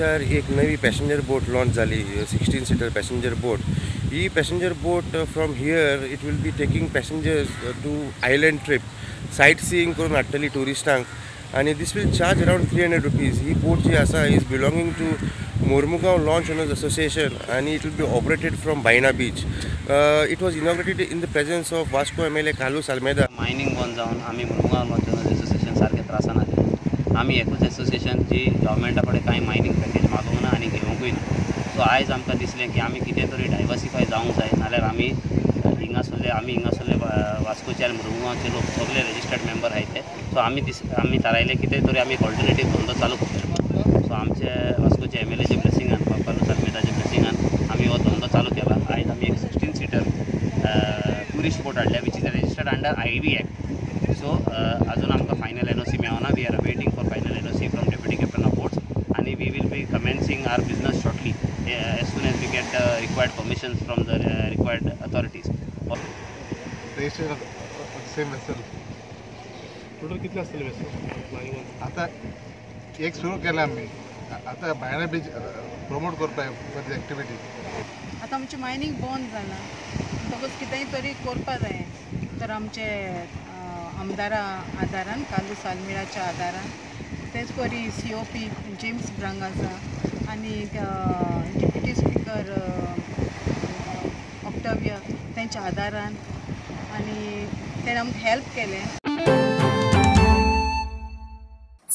बिचार एक नवी पॅसेंजर बोट लॉन्च जाली, 16 seater passenger boat. He passenger boat from here it will be taking passengers to island trip, sight seeing करून हाडटली ट्युरिस्टांक आनी this will charge around 300 rupees. ही बोट जी आसा is belonging to Mormugao launch owners association आनी it will be operated from Baina beach. It was inaugurated in the presence of Vasco MLA Carlos Almeida. Mining बंद जावन आमी Mormugao launch owners association सारकें त्रासान आसले. आमी एकूच एसोसिएशन जी गव्हर्मेंटा कडेन कांय मायनींग पॅकेज मागूंक ना आनी घेवंकूय ना. सो आयज आमकां दिसलें की आमी कितें तरी डायवर्सिफाय जावंक जाय, नाल्यार आमी हिंगासरले वास्कोचे आनी मुरमुगांवचे लोक सगळे रजिस्टर्ड मेंबर आहाय ते. सो आमी थारायलें कितें तरी आमी एक ऑल्टरनेटीव धंदो चालू करया. सो आमचे वास्कोचे एमएलएचे ब्लेसिंगान, कार्लूस आल्मेदाचे ब्लेसिंगान आमी हो धंदो चालू केला. आयज आमी एक 16 सीटर ट्युरिस्ट बोट हाडल्या, which is registered under IV act. So अजून आमकां फायनल एनओसी मेळना. We are waiting for final NOC from deputy captain of boats आनी we will be commencing our business shortly as soon as we get the required permissions from the required authorities. Same vessel. Total कितले आसतले vessel? आता एक सुरू केला आमी, आता Baina beach promote करता फॉर the activity. आतां आमचें मायनींग बंद जाला म्हणटकूच कितेंय तरी करपा जाय, तर आमचे आमदारा आदारान, कार्लूस आल्मेदाच्या आदारान, तेच परी COP James Braganza आनी डेप्युटी स्पिकर ऑक्टाविया तेंच्या आदारान आनी तेणें आमकां हेल्प केलें.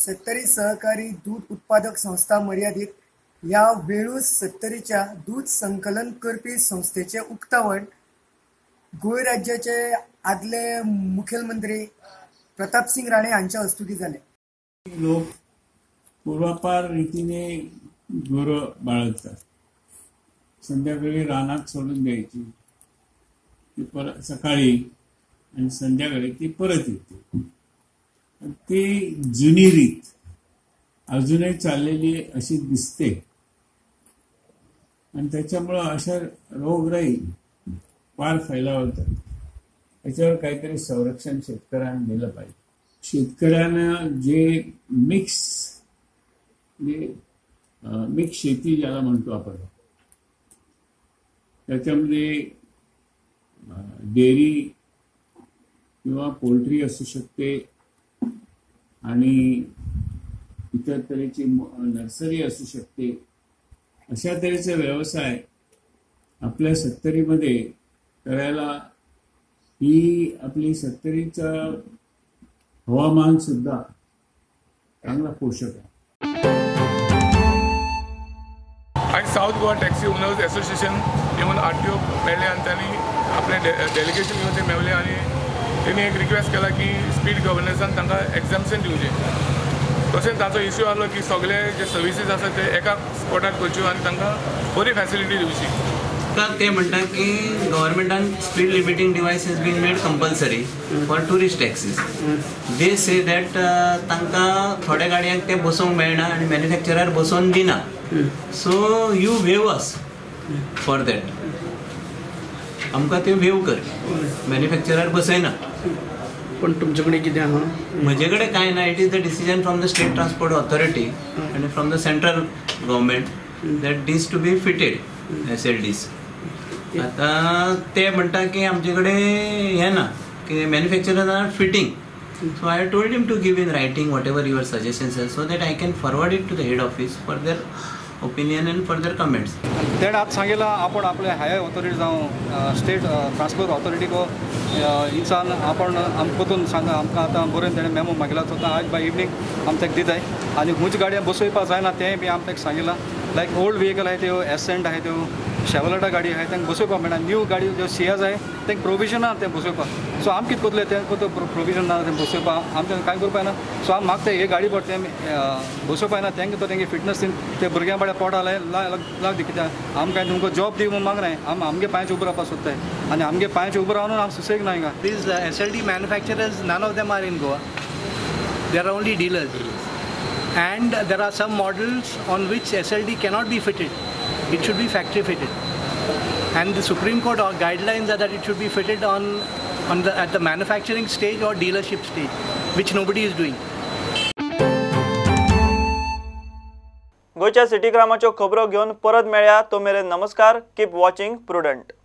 सत्तरी सहकारी दूद उत्पादक संस्था मर्यादित ह्या वेळूस सत्तरीच्या दूद संकलन करपी संस्थेचे उक्तावण गोंय राज्याचे आदले मुखेलमंत्री प्रतापसिंग राणे हांच्या हस्तुकी जाले. लोक पूर्वापार रीतीने गुरं बाळगतात, संध्याकाळी रानात सोडून द्यायची, ती परत सकाळी आणि संध्याकाळी ती परत येते. ती जुनी रीत अजूनही चाललेली अशी दिसते आणि त्याच्यामुळं अशा रोगराई फार फैलावतात. त्याच्यावर काहीतरी संरक्षण शेतकऱ्यांना दिलं पाहिजे. शेतकऱ्यांना जे मिक्स मिक्स शेती ज्याला म्हणतो आपण, त्याच्यामध्ये डेअरी किंवा पोल्ट्री असू शकते आणि इतर तऱ्हेची नर्सरी असू शकते. अशा तऱ्हेचे व्यवसाय आपल्या सत्तरीमध्ये करायला ही आपली सत्तरीचं हवामान सुद्धा चांगला पोषक आहे. आयज South Goa taxi owners association येवन आरटीओ मेळ्ळे आनी तांणी आपलें डेलिगेशन घेवन ते मेवले आनी तेणी एक रिक्वेस्ट केला की स्पीड गव्हर्नन्सान तांकां एग्जाम्शन दिवचें. तशेंच ताचो इश्यू आसलो की सगळे जे सर्विसीस आसा ते एका स्पॉटार करच्यो आनी तांकां बरी फॅसिलिटी दिवची. ते म्हणटा की गव्हर्मेंटान speed limiting device has been made compulsory for tourist taxis. They say that तांकां थोड्या गाडयांक ते बसोवंक मेळना आनी मॅन्युफॅक्चरर बसोवन दिना. So you waive us for that. आमकां ते वेव कर, मॅन्युफॅक्चरर बसयना. पण तुमचे कडेन कितें आहा? म्हजे कडेन कांय ना. It is the decision from the state transport authority आनी from the central government that this to be fitted SLDs. आतां ते म्हणटा की आमचे कडेन हें ना की manufacturer are fitting. So I told him to give in writing whatever your suggestions are so that I can forward it to the head office for their opinion and for their comments. तेणें आतां सांगिलां आपूण आपले higher authority जावं state transport ऑथॉरिटीको इन्सान आपण आमकां परतून सांगा, आमकां आतां बरोवन तेणें मेमो मागिला. सो आयज बाय इवनींग आमी ताका दिताय आनी खंयच्यो गाडयो बसोवपाक जायना तेंय बी आमी ताका सांगिलां. लायक ओल्ड व्हेकल आहाय त्यो, एसेंट आहाय त्यो, शेवलेटा गाडी आहाय तांकां बसोवपाक मेळना. न्यू गाडी ज्यो सियाज आहाय तांकां प्रोविजन ना तें बसोवपाक. सो आमी कितें करतले तें प्रोविजन ना तें बसोवपाक, आमचें कांय करपाक ना. सो आमी मागता हे गाडी पडटा तें बसोवपाक ना, तांकां तो तेंगे फिटनस ते भुरग्यां बाड्या पोटा लागदी. कित्याक आमकां तुमकां जॉब दी म्हूण मागनाय, आमी आमगे पांयचे उबो रावपाक सोदताय आनी आमगे पांयचे उबो रावन आमी सुसेग ना हिंगा. These SLD manufacturers, none of them are in Goa. They are only dealers. And there are some models on which SLD cannot be fitted. It should be factory fitted. And the Supreme Court guidelines are that it should be fitted at the manufacturing stage or dealership stage, which nobody is doing. गोंयच्या city क्रायमाच्यो खबरो घेवन परत मेळया, तो मेरेन नमस्कार. Keep watching Prudent.